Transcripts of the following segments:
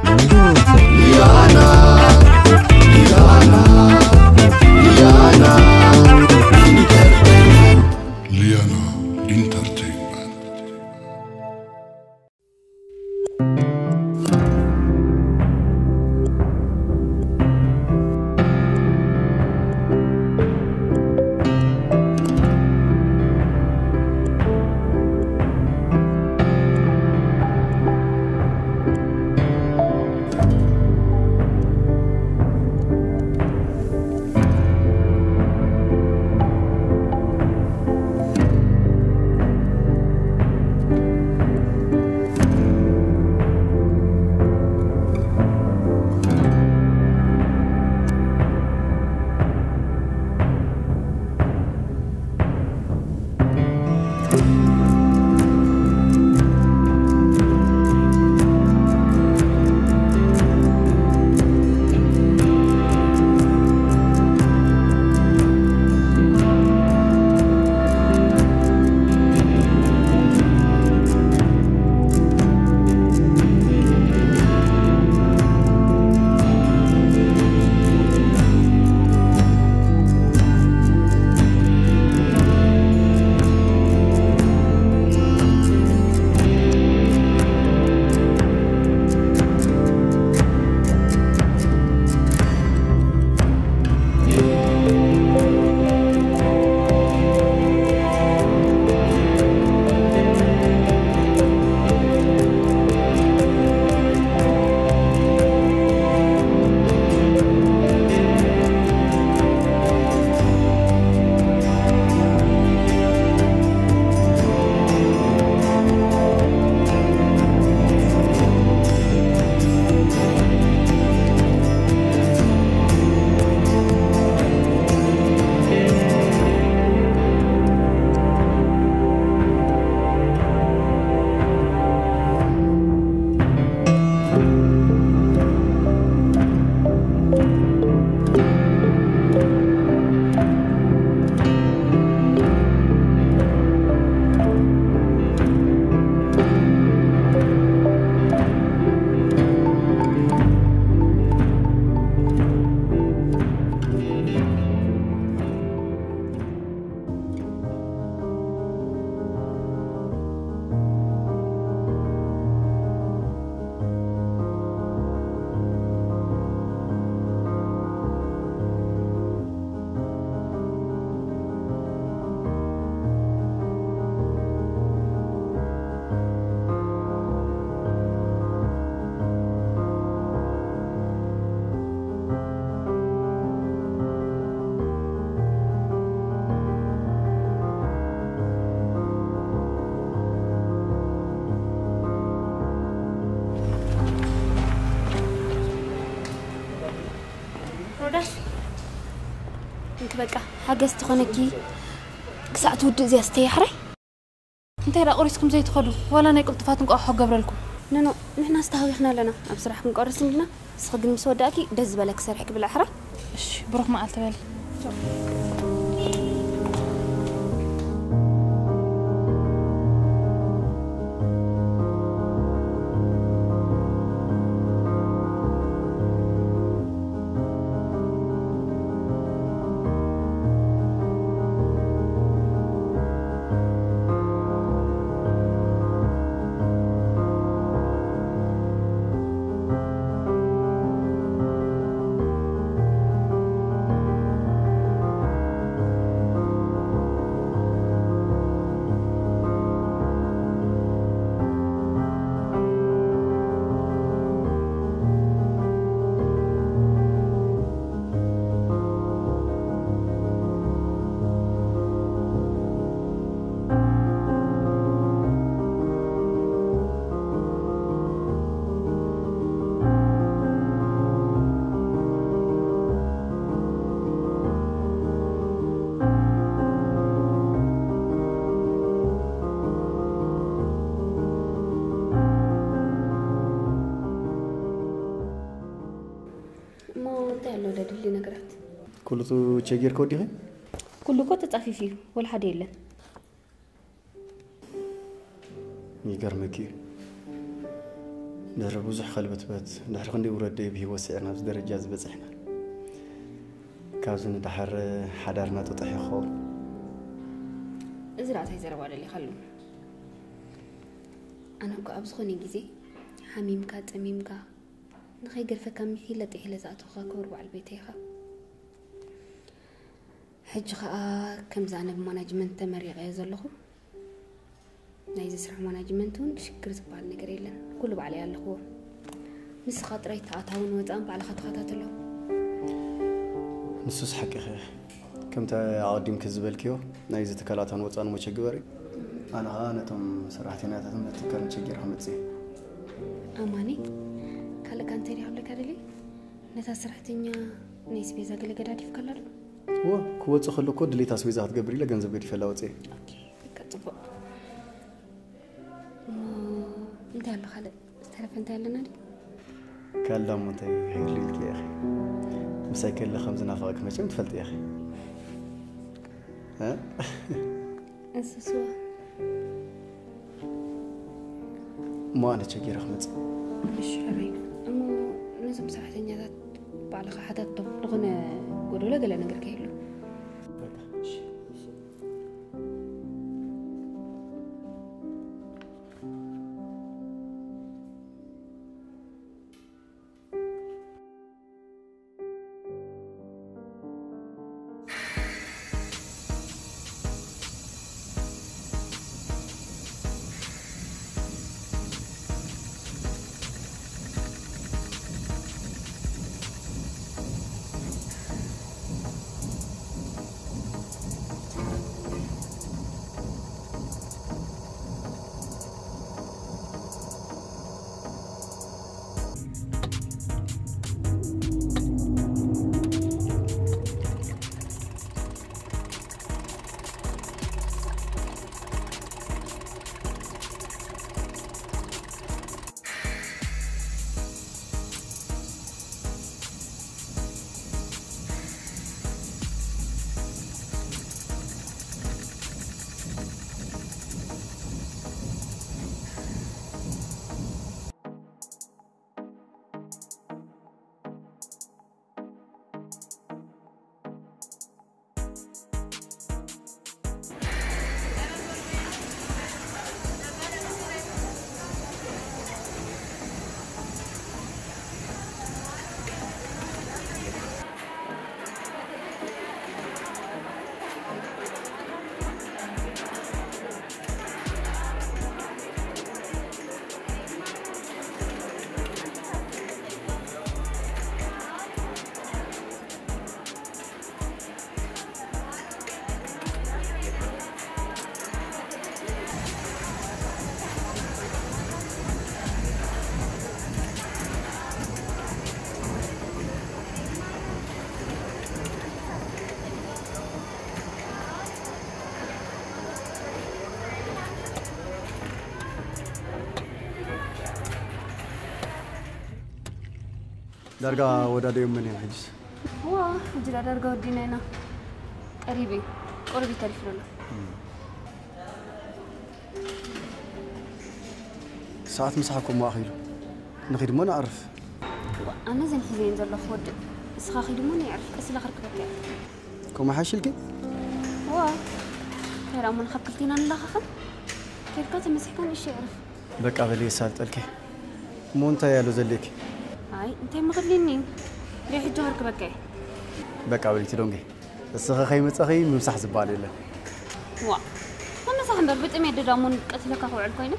ሊያና ሊያና ሊያና ኢንተርቴይንመንት። ሊያና ኢንተርቴይንመንት። ሮዳስ፣ እንት በቃ ሓገዝ ትኾነኪ ክሳዕ ትውድእ እዚኣ ስተይ ኣሕራይ። እንታይ ደኣ ቆሪስኩም ዘይትኸዱ? ዋላ ናይ ቅልጥፋት እንቋቑሖ ክገብረልኩም። ኖ፣ ኖ፣ ንሕና ዝተሃዊኽና ኣለና። ኣብ ስራሕ ክንቆርስ እንዲና። ንስኺ ግን ምስ ወዳእኪ ደስ ዝበለኪ ሰሪሕኪ ብልዒ ሕራይ። እሺ፣ ብሩኽ መዓልቲ በሊ። እሞ እንታይ ኣሎ ደድሊ ነገራት? ኩሉ ቸክ ጌርኪ ወዲኺ? ኩሉ እኮ ተጻፊፉ እዩ፣ ወላ ሓደ የለን። ይገርመኪ እዩ። ድሕሪ ብዙሕ ከልበትበት፣ ድሕሪ ክንደይ ውረድ ደይ ብህይወት ስዒርና ኣብዚ ደረጃ እዚ በጺሕና። ካብዚ ንደሓር ሓዳርና ጥጡሕ ይኸውን። እዚ ደኣ እንታይ ዘረባ ደሊኻሉ? ኣነ እኮ ኣብ ዝኾነ ግዜ ሓሚምካ፣ ጠሚምካ፣ ንኸይገድፈካ ሚሒለ ጥሒለ ዝኣተኹኻ ክቡር በዓል ቤተይ ኢኻ። ሕጂ ኸኣ ከምዚ ኣነ ብማናጅመንት ተመሪቐዮ ዘለኹ፣ ናይዚ ስራሕ ማናጅመንት እውን ሽግር ዝበሃል ነገር የለን። ኩሉ ባዕለይ ኣለኽዎ። ንስኻ ጥራይ እቲ ኣታውን ወጻእን ባዕልኻ ተኸታተሎ። ንሱስ ሓቂኺ ኢኺ። ከምቲ ኣቐዲምኪ ዝበልክዮ፣ ናይዚ ትካል ኣታውን ወጻእን እሞ ቸግበር እዩ። ኣነ ኸኣ ነቶም ሰራሕተኛታትን ነቲ ትካልን ቸጊረ ክመጽእ እየ። ኣማኒ፣ ካልእ ከ እንታይ ድየ ክብለካ ደልየ? ነታ ሰራሕተኛ ናይ ስቤዛ ገለ ገዳዲፍካላ ዶ? እወ፣ ክወጽእ ከሎ እኮ ድሌት ኣስቤዛ ክትገብር ኢለ ገንዘብ ገዲፈላ ወጽየ። ኦኬ፣ በቃ ጽቡቕ። እሞ እንታይ ኣሎ ካልእ? ዝተረፈ እንታይ ኣለና ድዩ? ካልእ ዳሞ እንታይ ክህሉ ኢልኪ ኢኺ? ምሳይ ከለ ከም ዝናፈቐኪ መቸም ትፈልጢ ኢኺ። እ? እንስስዋ። እሞ ኣነ ቸጊረ ክመጽእ። እሺ፣ ሕራይ። እሞ ነዞም ሰራሕተኛታት ባዕልኻ ሓታቶም፣ ዝኾነ ጎደሎ ገለ ነገር ከይህሉ። በቃ፣ እሺ። ዳርጋ ወዳደዮም መን እዮም ሕጅስ? ዋ፣ ሕጂ ዳ ዳርጋ ወዲና ኢና። ቀሪበይ፣ ቁሩብ እዩ ተሪፉ ዘሎ። ሰዓት ምሳሕ እኮ እሞ ኣኺሉ። ንኺድ እሞ ንዕርፍ። ዋ፣ ኣነ ዘን ሒዘየን ዘለኹ ወዲ። እስኻ ኺድ እሞ ንዕርፍ፣ ቀስ ኢላ ክርክበካ እያ። ከምኡ ሓይሽልኪ? ዋ፣ እንታይ ደኣ እሞ ንኻብ ክልቴና ንለኻኸም? ኬድካ ተመሲሕካ ንእሽተይ ዕርፍ። በቃ በሊ የሳልጠልኪ። እሞ እንታይ ኣሎ ዘልየኪ? ኣይ፣ እንታይ ምኽድልኒ? ደይ ሕጂ ከርክበካ እየ። በቃ በሊ ትደንጊ። እስኺ ከይመጸኺ ምምሳሕ ዝበሃል የለን። ዋ፣ ተመሳሕ እምበር ብጥሜት ዶ ዳሞን ቀቲለካ ክውዕል ኮይነ?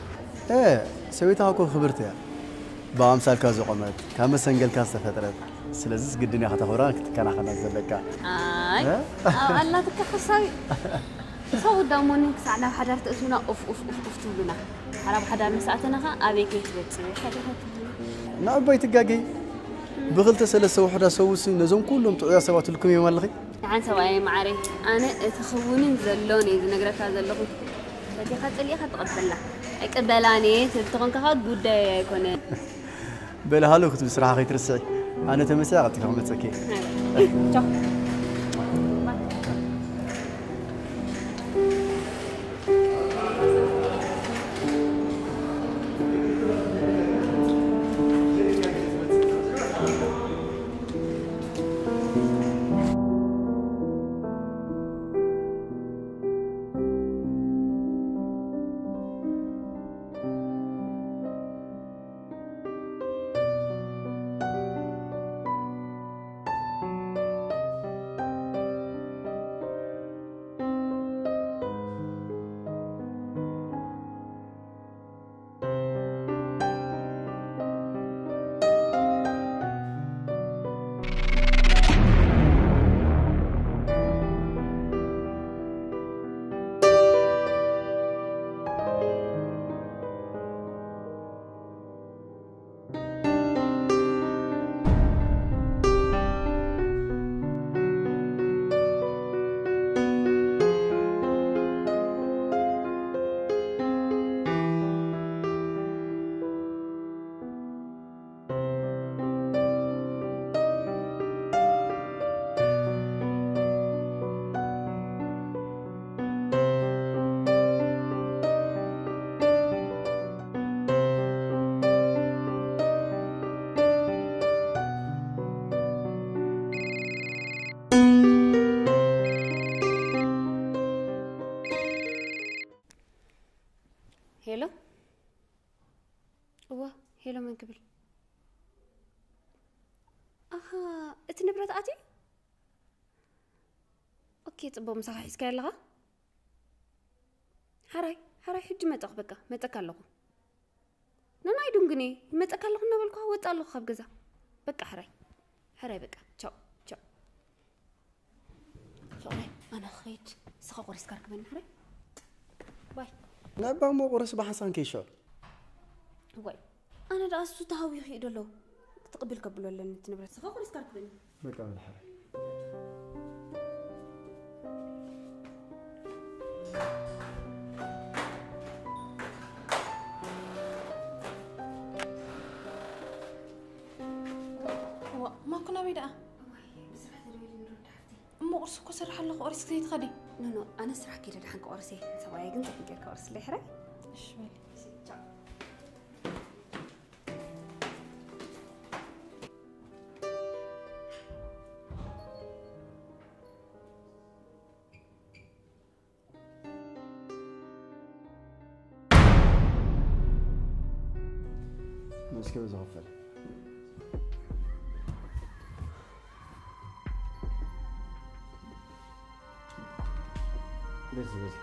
እ፣ ሰበይትኻ እኮ ክብርቲ እያ። ብኣምሳልካ ዝቖመት፣ ካብ መሰንገልካ ዝተፈጥረት። ስለዚስ ግድን እያ ከተኽብራን ክትከናኸናን ዘለካ። ኣይ፣ እ? ኣብ ኣላትካ ሓሳዊ። ሰው ዳሞኒ ክሳዕ ናብ ሓዳር ተእትውና ኡፍ፣ ኡፍ፣ ኡፍ፣ ኡፍ ትብሉና። ሓራብ ሓዳር ምስ ኣተና ኸኣ ኣበይ ከይትበጽሕ? ንዕባይ ትጋገይ። ብኽልተ ሰለስተ ውሑዳት ሰብኡሲ ነዞም ኩሎም ጥዑያት ሰባት ትልኩም እዮም ኣለኺ። ደሓን ሰብኣየይ መዓረይ፣ ኣነ እቲ ክውንን ዘሎን እየ ዝነግረካ ዘለኹ። ፈቲኻ ጸሊእኻ ትቐበላ ኣይቅበላን እየ ትብል ተኾንካ ኸኣ ጉዳየይ ኣይኮነን። በሊ ሃሎ ክትብል ስራሓ ከይትርስዒ። ኣነ ተመሲያ ቀልጢፈ ክመጸኪ እየ። ቻው። ሃ፣ እቲ ንብረት ኣትዩ? ኦኬ፣ ጽቡቕ፣ ምሳኻ ሒዝካዮ ኣለኻ? ሓራይ፣ ሓራይ፣ ሕጂ መጻኹ፣ በቃ፣ መጸካ ኣለኹ። ነናይ ዱንግኔ፣ ይመጸካ ኣለኹ እናበልኩ ወጣ ኣለኹ ካብ ገዛ። በቃ፣ ሓራይ፣ ሓራይ፣ በቃ፣ ቻው፣ ቻው። ፍቕረይ፣ ኣነ ክኸይድ፣ ንስኻ ቆሪስካ ርክበኒ፣ ሓራይ። ባይ። ናይ ባሞ ቁርስ ብሓንሳን ከይሸ። እዋይ፣ ኣነ ደኣ እሱ ተሃዊኹ እዩ ደሎ። ክትቕብል ከብሎ ኣለኒ እቲ ንብረት። ንስኻ ቆሪስካ ርክበኒ። በቃ፣ በል፣ ሓራይ። እዋ፣ ማኩ ናበይ ደኣ? እዋይ፣ ብስራሕ ተደዊሉ ንረዳ ሓፍቲ። እሞ ቁርሲ እኮ ሰሪሐ ኣለኹ፣ ኦሪስ ክትኸዲ። ኖ፣ ኖ፣ ኣነ ስራሕ ከይደ ደሓን ክቆርስ እየ። ሰብኣየ ግን ጽቡቕ ጌርካ ቆርስለይ፣ ሕራይ? እሺ፣ በሊ። እሺ፣ ቻው። እስከ በዛ ክፈል። በዚ፣ በዚ።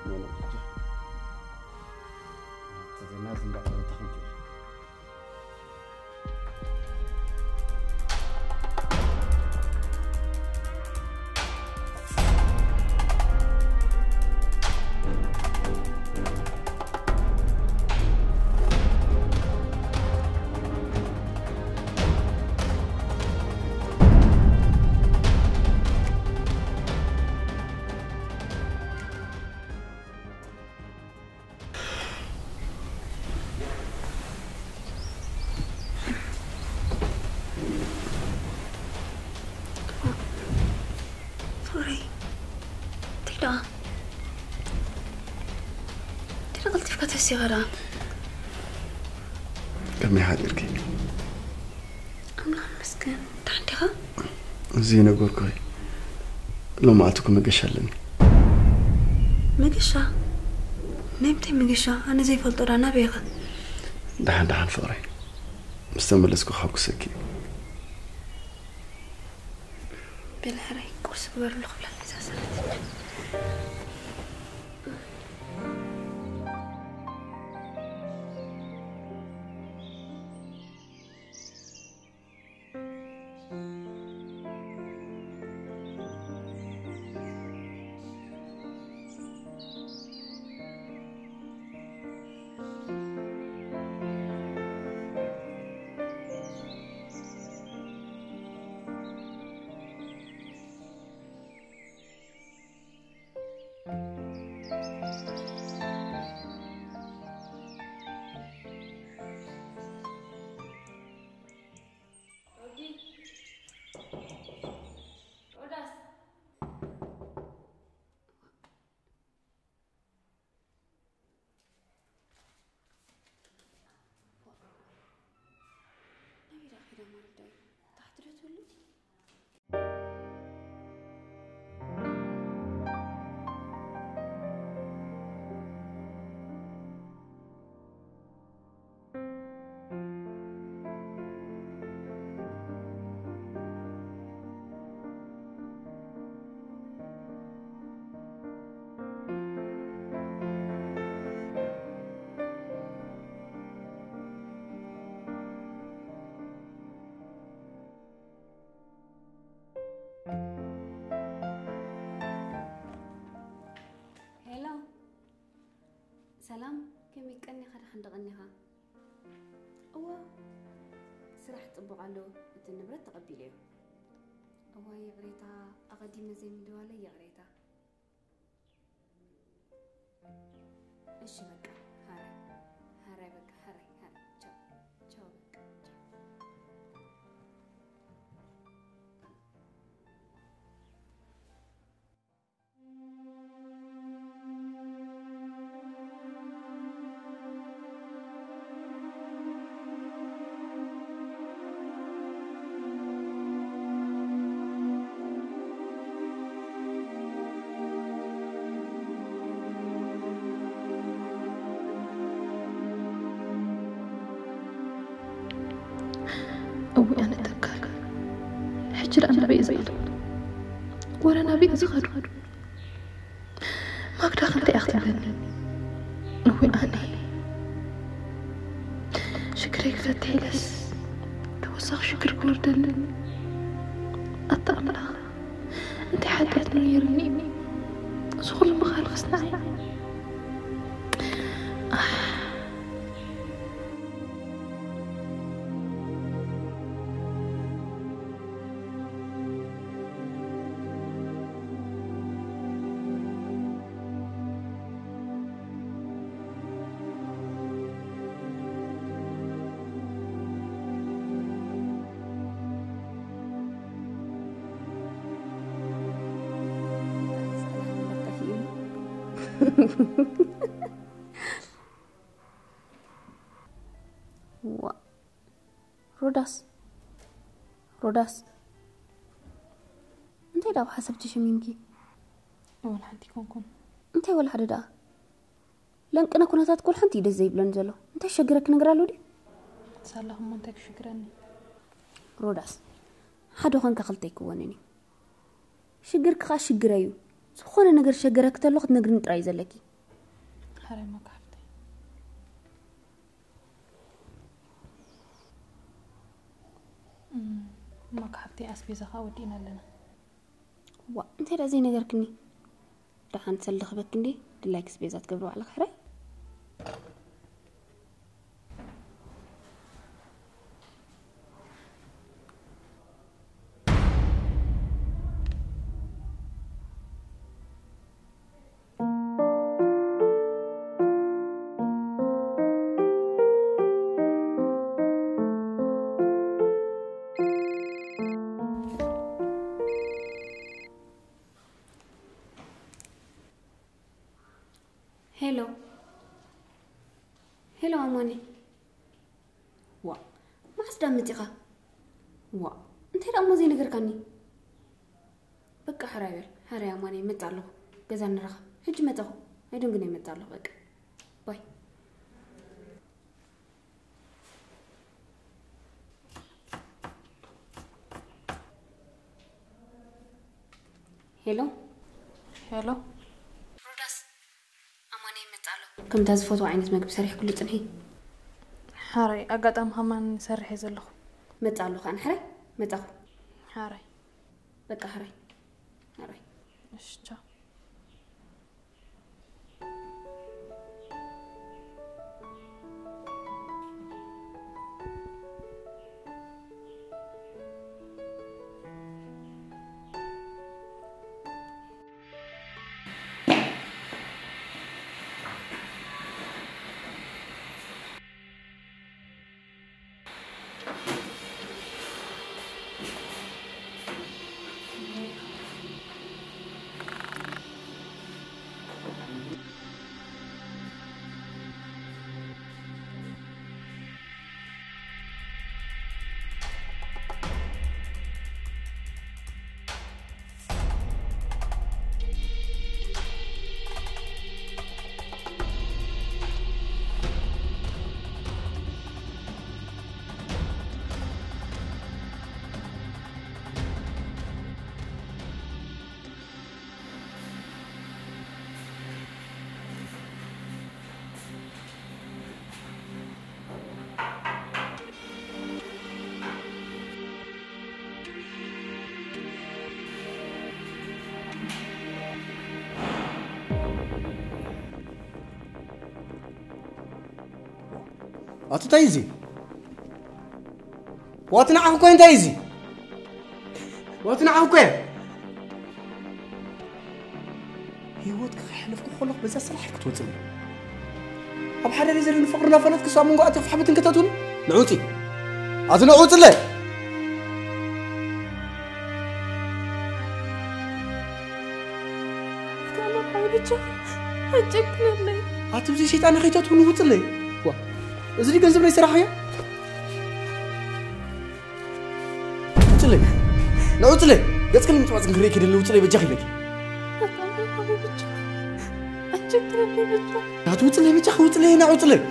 ኖ፣ ኖ፣ ብቻ። ትዝና ዝንባዕ ተኸንቱ። ፍቕረይ፣ እንታይ ደኣ? እንታይ ደኣ ቀልጢፍካ ተሲኻ ደኣ? ከመይ ሓዲርኪ? ኣምላኽ ይመስገን። ደሓን ዲኻ? እዚ ነገርኩኺ፣ ሎማዓልቲ እኮ መገሻ ኣለኒ። መገሻ? ናይ ምንታይ መገሻ? ኣነ ዘይፈልጦ ደኣ ናበይ ኢኻ? ደሓን፣ ደሓን ፍቕረይ፣ ምስ ተመለስኩ ከሐጉሰኪ። በል ሕራይ፣ ቁርሲ ግበርሉ ክብላ እዛ ሰራሕተኛ። ሮዲ፣ ሮዳስ። ናበይ ደኣ ከይዳ ማለት ዶ እዩ? ታሕቲ ዶ ትብሉ? ሄሎ፣ ሰላም፣ ከመይ ቀኒኻ? ደሓን ዶ ቀኒኻ? እወ፣ ስራሕ ጽቡቕ ኣሎ፣ እቲ ንብረት ተቐቢለዮ። እዋይ ይቕሬታ፣ ኣቐዲመ ዘይምድዋለይ ይቕሬታ። እሺ በቃ፣ ሃራይ፣ ሃራይ በቃ፣ ሃራይ፣ ሃራይ፣ ቻው፣ ቻው በቃ፣ ቻው። እዊ ኣነ ተካል ሕጂ ደኣ ናበይ እዩ ዝኸዱ? ወረ ናበይ እዩ ዝኸዱ? ማግዳ ክንታይ እያ ክትብለኒ? እወ ኣነ ሽግረይ ክፈትሕ ኢለስ ተወሳኺ ሽግር ክወርደኒ። ኣታ ኣምላኽ፣ እንታይ ሓጢኣት ነይርኒ? እዚ ኩሉ ምኻል ክስናዕ እየ። ኣሕ። ዋ ሮዳስ፣ ሮዳስ፣ እንታይ ደኣ ብሓሳብ ተሸሚምኪ? ወላ ሓንቲ ኣይኮንኩን። እንታይ ወላ ሓደ ደኣ? ለንቅነ ኩነታት ኩል ሓንቲ እዩ ደስ ዘይብለኒ ዘሎ። እንታይ ሸግረኪ ነገር ኣሎ ድዩ? ሳላኹ እሞ እንታይ ክሽግረኒ? ሮዳስ፣ ሓደ ኾንካ ክልተ ኣይክወንን እዩ። ሽግርኪ ኸኣ ሽግረይ እዩ። ዝኾነ ነገር ሸገረኪ ተሎ ክትነግርኒ ጥራይ እዩ ዘለኪ። ሓራይ እሞ ሓፍተይ። እም፣ እሞ ሓፍተይ ኣስቤዛ ኸኣ ወዲእና ኣለና። ዋ፣ እንታይ ደኣ ዘይነገርክኒ? ደሓን ሰልዲ ክበኪ እንዴ? ድላይኪ ኣስቤዛ ትገብሪ ባዕልኺ ሕራይ? ሄሎ፣ ሄሎ ኣማኒ። ዋ፣ መዓስ ደኣ መጺኻ? ዋ፣ እንታይ ደኣ እሞ ዘይነገርካኒ? በቃ ሕራይ በል፣ ሕራይ ኣማኒ፣ ይመጽእ ኣለኹ። ገዛ ንራኸብ። ሕጂ መጻኹ። ኣይደንግነ ይመጽእ ኣለኹ፣ በቃ። ባይ። ሄሎ። ሄሎ። ሮዳስ፣ ኣማኒ ይመጽእ ኣሎ። ከምታ ዝፈትዎ ዓይነት መግቢ ሰሪሕክሉ ጽንሒ። ሓራይ፣ ኣጋጣሚ ከማን ሰርሕ እየ ዘለኹ። መጽእ ኣሎ ከኣ፣ ሕራይ፣ መጻኹ። ሓራይ። በቃ፣ ሕራይ። ሕራይ። እሺ፣ ቻው። ኣቲ እንታይ እዚ? ዋቲ ንዓኹ እኮ እንታይ እዚ? ዋቲ ንዓኹ እኮ እየ። ህይወትኪ ከሕለፍኩ ከለኹ በዛ ስራሕ ክትወፅኒ። ኣብ ሓደ ግዜ ንፍቕሪ እናፈለጥኪ እሱ ኣብ መንጎ ኣትዮ ክሕብትን ከተትውን? ንዑፂ። ኣቲ ንዑፅለ! ኣቲ ኣማን ሓወይ ብቻ ኣጨክነለይ። ኣቲ ብዚ ሰይጣን ከይተትውን ውፅለይ። ዋ፣ እዚ ድዩ ገንዘብ ናይ ስራሕ እያ? ውፅለይ። ንዑፅለይ። ገፅክን ምጥባፅን ክርኢ ክደሊ ውፅለይ በጃ ይለኪ። ኣቲ ኣማን ሓወይ ብቻ ኣጨክነለይ ብቻ። ኣቲ ውፅለይ በጃ ውፅለይ ንዑፅለይ።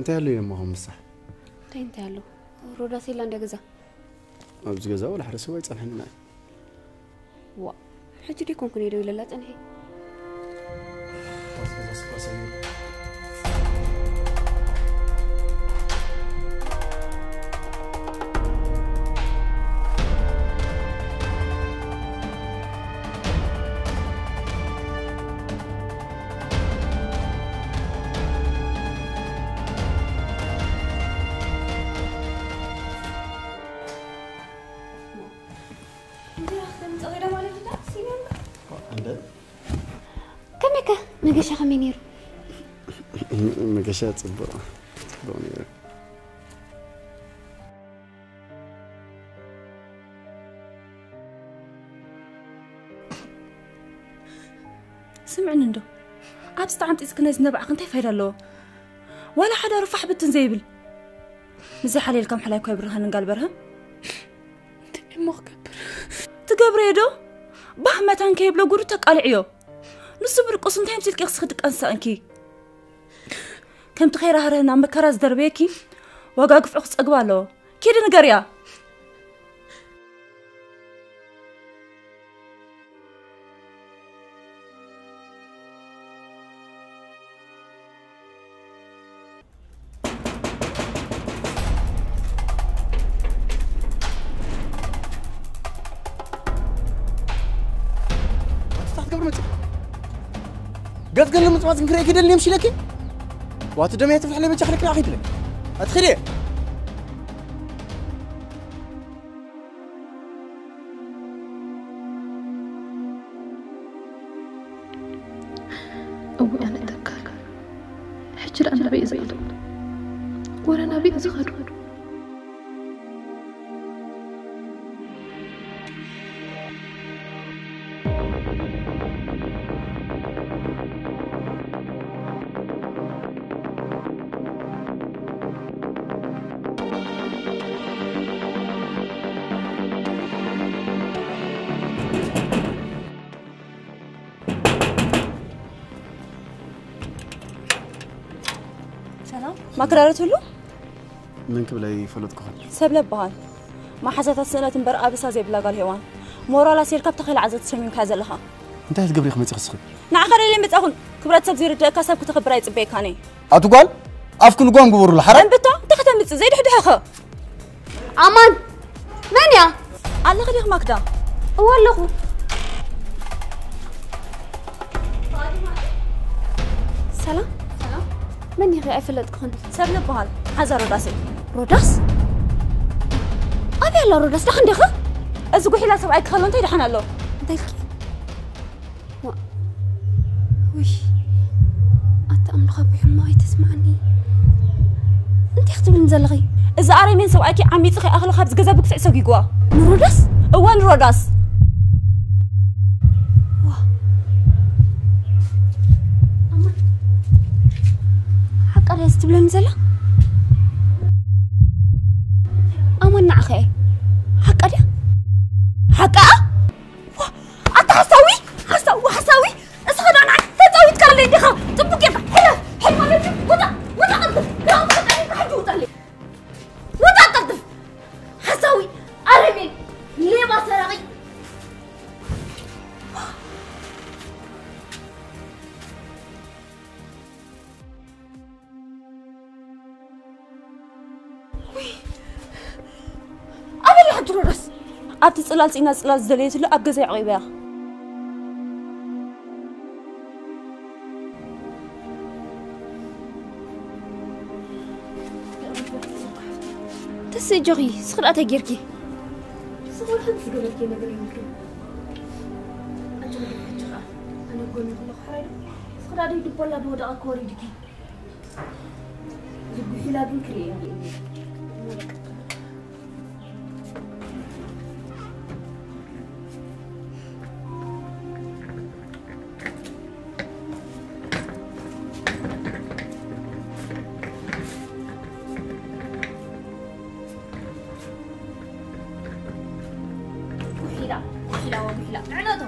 እንታይ ኣሎ ኢለ እሞ ከም ምሳሕ? እንታይ እንታይ ኣሎ? ሮዳስ የላ እንደ ገዛ። ኣብዚ ገዛ ወላ ሓደ ሰብ ኣይጸንሐና። ዋ፣ ሕጂ ዲኮንኩን ዶ ኢለላ ጸንሐ። ከመይከ መገሻ ከመይ ነይሩ? መገሻ ጽቡቕ ጽቡቕ ነይሩ። ስምዕኒ እንዶ፣ ኣብዚ ተዓምጢጽ ክነዚ ነባዕኽ እንታይ ፋይዳ ኣለዎ? ዋላ ሓደ ርፋሕ ብትን ዘይብል። ምዚ ሓልየልካ ምሕላይ እኳ ይብርሃን ንጋል በርሀ። እንታይ እሞ ክገብር? ትገብርዮ ዶ? ባህ መታን ከይብሎ ጉዱ ተቃልዕዮ። ንሱ ብርቁስ እንታይ ምሲልኪ ክስኽዲ ቀንሳእንኪ? ከምቲ ከይራህርህ ናብ መከራ ዝደርበየኪ ዋጋ ግፍዑ ክጸግብ ኣለዎ። ኪዲ ንገርያ። እንታይ ትገብር መጽእ? ገጽ ገለ ምጽማጽ ክንክርኢ ክደል ነምሽ ኢለኪ? ዋቲ ደም የትፍልሕ ለይ በጃ ክልክል ኣኺድ ለይ። ኣትኺድ እየ። እዊ ኣነ ተካል ሕጂ ደኣ ናበይ ዝኸዱ? ወረ ናበይ ዝኸዱ? ሰላም ማክዳረት ሁሉ ምን ክብለ ይፈለጥኩኹም? ሰብለ በሃል። መሓዛታት ስእነት እምበር ኣብሳ ዘይብላ ጋል ሄዋን። ሞራል ኣሲርካ ብተኸላ ዓዘት ሰሚምካ ዘለኻ። እንታይ ትገብሪ ክመጽእ ክስኺ? ንዓኻ ደልየ መጻኹን ክብረት ሰብ ዘይርድእካ ሰብ ክተኽብር ኣይጽበየካን እየ። ኣቱ ጓል ኣፍኪ ልጓም ግበሩላ ሓራ። እምብታ እንታይ ከተምጽእ ዘይድሕድሕኸ። ኣማን መን እያ? ኣለኺ ዲኺ ማክዳ? እወ ኣለኹ። ሰላም ሰላም። መን ኢኺ? ኣይፈለጥኩኽን። ሰብ ንበሃል ሓዛ ሮዳስ እየ። ሮዳስ? ኣበይ ኣላ ሮዳስ? ደሓን ዲኺ? እዚ ጉሒላ ሰብኣይ ክኸሎ እንታይ ደሓን ኣሎ? እንታይ ኢልኪ? ዋ፣ ውይ፣ ኣታ ኣምላኽ ኣቦይ ሕማቕ ኣይተስምዓኒ። እንታይ ክትብልኒ ዘለኺ? እዚ ኣረሜን ሰብኣይኪ ዓሚጹ ከይኣኽሎ ካብዚ ገዛ ብግፍዒ ሰጒግዋ። ንሮዳስ? እወ፣ ንሮዳስ። ዋ፣ ኣማን፣ ሓቃ ድያስ ትብለኒ ዘላ? ኣማን፣ ንዓኸ እየ። ሓቃ ድያ? ሓቃ? ዋ፣ ኣታ ሓሳዊ፣ ሓሳዊ፣ ሓሳዊ፣ እስኻ ደኣ ንዓይ ተጻዊትካለይ ዲኻ? ጽቡቕ ጌርካ። ሕለፍ፣ ሕል ማለት እዩ። ውጣ፣ ውጣ ቀልጥፍ። ግራ ውጣ ቀልጥፍ፣ ሕጂ ውጣለይ። ውጣ ቀልጥፍ። ሓሳዊ፣ ኣረሜን፣ ሌባ፣ ሰራቒ። ኣበይ ሕጂ ሮዳስ? ኣብቲ ጽላል ጽኢና ጽላል ዝደለየትሉ ኣብ ገዛ የዕቂበያ። ተስእ ጆኺ፣ ስኽዳእተ ጌርኪ። ስኽዳእተ ዝገበርኪ ነገር የብልክን። ኣንቺ ወዲ ሕጂ ኸኣ ኣነ ጎኒ ክለኹ ሓራይ ዶ? ስኽዳእተ ይድበላ ብወደቓ ክወሪድኪ። ዝጉሒላ ግን ክርእየኒ እየ። ጉሒላ፣ ጉሒላ፣ ወጉሒላ። ንዕነቶ።